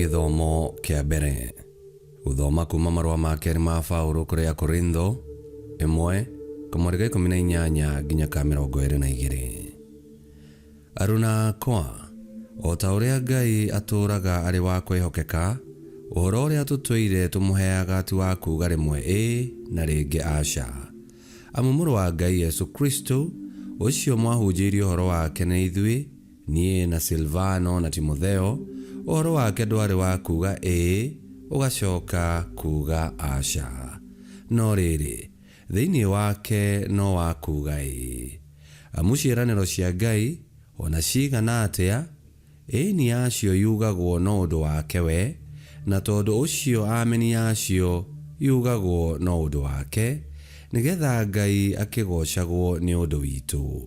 Gĩthomo kĩa mbere. Gũthoma kuma marũa ma kerĩ ma Paũlũ kũrĩ Akorintho, 1, kamweri ga 18 nginya ka 22. Aruna akwa, o ta ũrĩa Ngai atũũraga arĩ wa kwĩhokeka, ũhoro ũrĩa tũtũire tũmũheaga ti wa kuuga rĩmwe ĩĩ na rĩngĩ aca. Amu Mũrũ wa Ngai Yesũ Kristo, ũcio mwahunjĩirio ũhoro wake nĩ ithuĩ, Niĩ na Silvano na Timotheo, ũhoro wake ndwarĩ wa kuuga ĩĩ ũgacoka kuuga aca. No rĩrĩ, thĩinĩ wake no wa kuuga ĩĩ. Amu ciĩranĩro cia Ngai, o na ciigana atĩa, ĩĩni yacio yugagwo no ũndũ wake we, na tondũ ũcio ameni yacio yugagwo no ũndũ wake, nĩ getha Ngai akĩgoocagwo nĩ ũndũ witũ.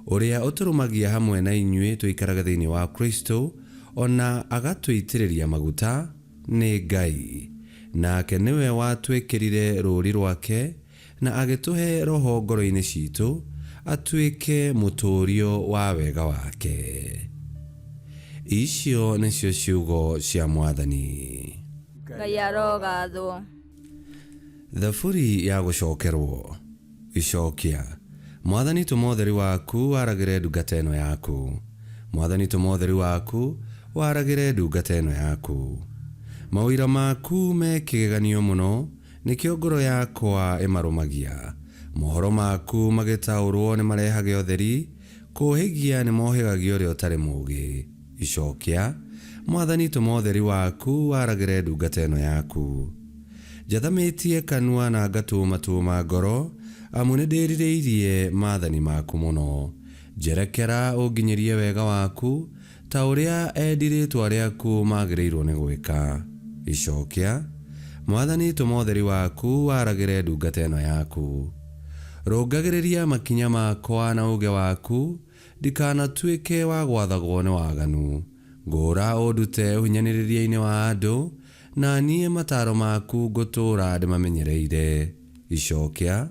Ũrĩa ũtũrũmagia hamwe na inyuĩ tũikarage thĩinĩ wa Kristo, o na agatũitĩrĩria maguta, nĩ Ngai. Nake nĩwe watwĩkĩrire rũũri rwake, na agĩtũhe Roho ngoro-inĩ ciitũ, atuĩke mũtũũrio wa wega wake. Icio nĩcio ciugo cia Mwathani. Ngai arogathwo. Thaburi ya gũcokerwo. Icokia. Mwathani tũma ũtheri waku waragĩre ndungata ĩno yaku. Mwathani tũma ũtheri waku waragĩre ndungata ĩno yaku. Maũira maku me kĩgeganio mũno, nĩkĩo ngoro yakwa ĩmarũmagia. Mohoro maku magĩtaũrwo nĩmarehage ũtheri, kũũhĩgia nĩmohĩgagia ũrĩa ũtarĩ mũũgĩ. Icokia. Mwathani tũma ũtheri waku waragĩre ndungata ĩno yaku. Njathamĩtie kanua na ngatũũmatũũma ngoro, amu nĩndĩĩrirĩirie maathani maku mũno. Njerekera ũnginyĩrie wega waku, ta ũrĩa endi rĩĩtwa rĩaku magĩrĩirũo nĩ gwĩka. Icokia. Mwathani tũma ũtheri waku waragĩre ndungata ĩno yaku. Rũngagĩrĩria makinya makwa na uuge waku, ndikanatuĩke wa gwathagwo nĩ waganu. Ngũũra ũndute ũhinyanĩrĩria-inĩ wa andũ, na niĩ mataaro maku ngũtũũra ndĩmamenyereire. Icokia.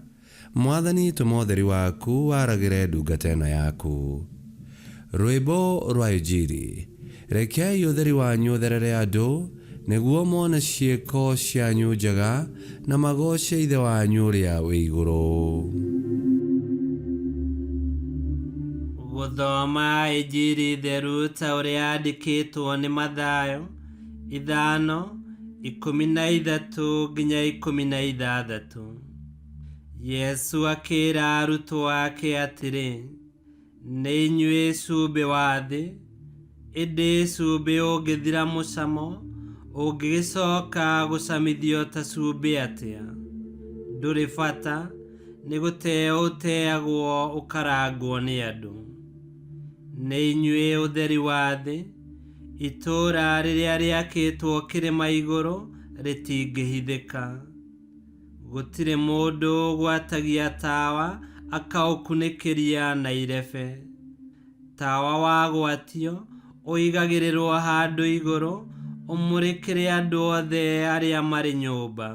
Mwathani tũma ũtheri waku waragĩre ndungata ĩno yaku. Rwĩmbo rwa Injiri. Rekei ũtheri wanyu ũtherere andũ, nĩguo mone ciĩko cianyu njega na magooce Ithe wanyu ũrĩa wĩ igũrũ. Gũthoma Injiri theru ta ũrĩa yandĩkĩtwo nĩ Mathayo, 5:13 nginya 16. Yesu akĩra arutwo ake atĩrĩ, Nĩ inyuĩ cumbĩ wa thĩ, ĩndĩ cumbĩ ũngĩthira mũcamo, ũngĩgĩcoka gũcamithio ta cumbĩ atĩa? Ndũrĩ bata, nĩ gũteo ũteagwo ũkarangwo nĩ andũ. Nĩ inyuĩ ũtheri wa thĩ, itũũra rĩrĩa rĩakĩtwo kĩrĩma igũrũ rĩtingĩhithĩka. Gũtirĩ mũndũ ũgwatagia tawa akaũkunĩkĩria na irebe. Tawa wagwatio, ũigagĩrĩrwo handũ igũrũ ũmũrĩkĩre andũ othe arĩa marĩ nyũmba.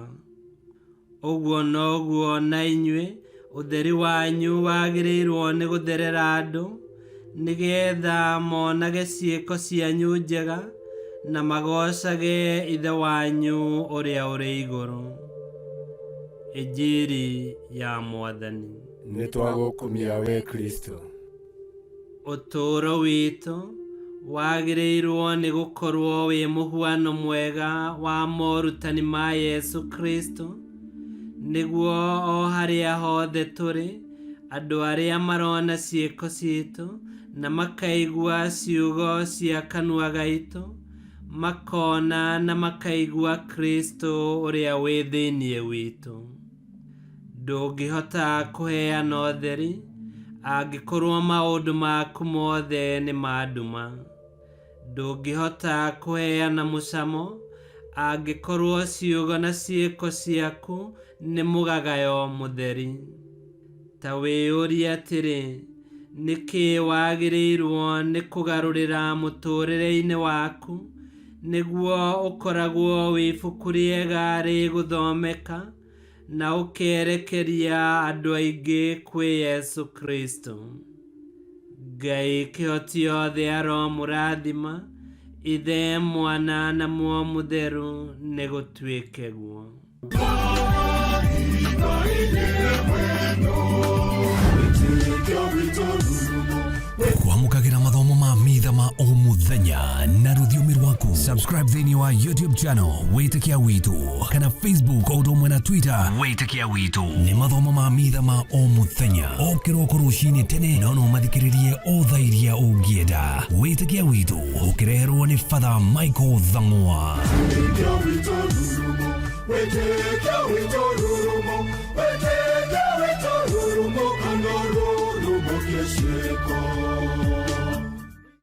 Ũguo noguo na inyuĩ ũtheri wanyu wagĩrĩirwo nĩ gũtherera andũ, nĩ geetha moonage ciĩko cianyu njega na magoocage Ithe wanyu ũrĩa ũrĩ igũrũ. Injiri ya Mwathani. Nĩtwagũkumia wee Kristũ. Ũtũũro witũ wagĩrĩirwo nĩ gũkorwo wĩ mũhuano mwega wa morutani ma Yesu Kristo, nĩguo o harĩa hothe tũrĩ, andũ arĩa marona ciĩko citũ na makaigua ciugo cia kanua gaitũ, makona na makaigua Kristo ũrĩa wĩ thĩinĩ witũ. Ndũngĩhota kũheana ũtheri angĩkorwo maũndũ maku mothe nĩ ma nduma. Ndũngĩhota kũheana mũcamo angĩkorwo ciugo na ciĩko ciaku nĩ mũgagayo mũtheri. Ta wĩyũrie atĩrĩ, nĩ kĩĩ wagĩrĩirwo nĩ kũgarũrĩra mũtũũrĩre-inĩ waku nĩguo ũkoragwo wĩ ibuku rĩega rĩgũthomeka na ũkerekeria andũ aingĩ kwĩ Yesu Kristo? Ngai kĩhoti yothe aromũrathima, Ithe, Mwana na Muoyo Mũtheru, nĩ gũtuĩke guo. Kwamũkagĩra mathomo ma mitha ma o mũthenya na rũthiomi rwaku. Subscribe thĩinĩ wa YouTube channel Wĩtĩkia Witũ kana Facebook o ũndũ ũmwe na Twitter Wĩtĩkia Witũ. Nĩ mathomo ma mitha ma o mũthenya o kĩroko rũcinĩ tene, no no mathikĩrĩrie o thaa iria ũngĩenda. Wĩtĩkia Witũ ũkĩreherwo nĩ Father Michael Thang'wa. Wĩtĩkia witũ rurumo, wĩtĩkia witũ rurumo, kana rurumo kĩciĩko.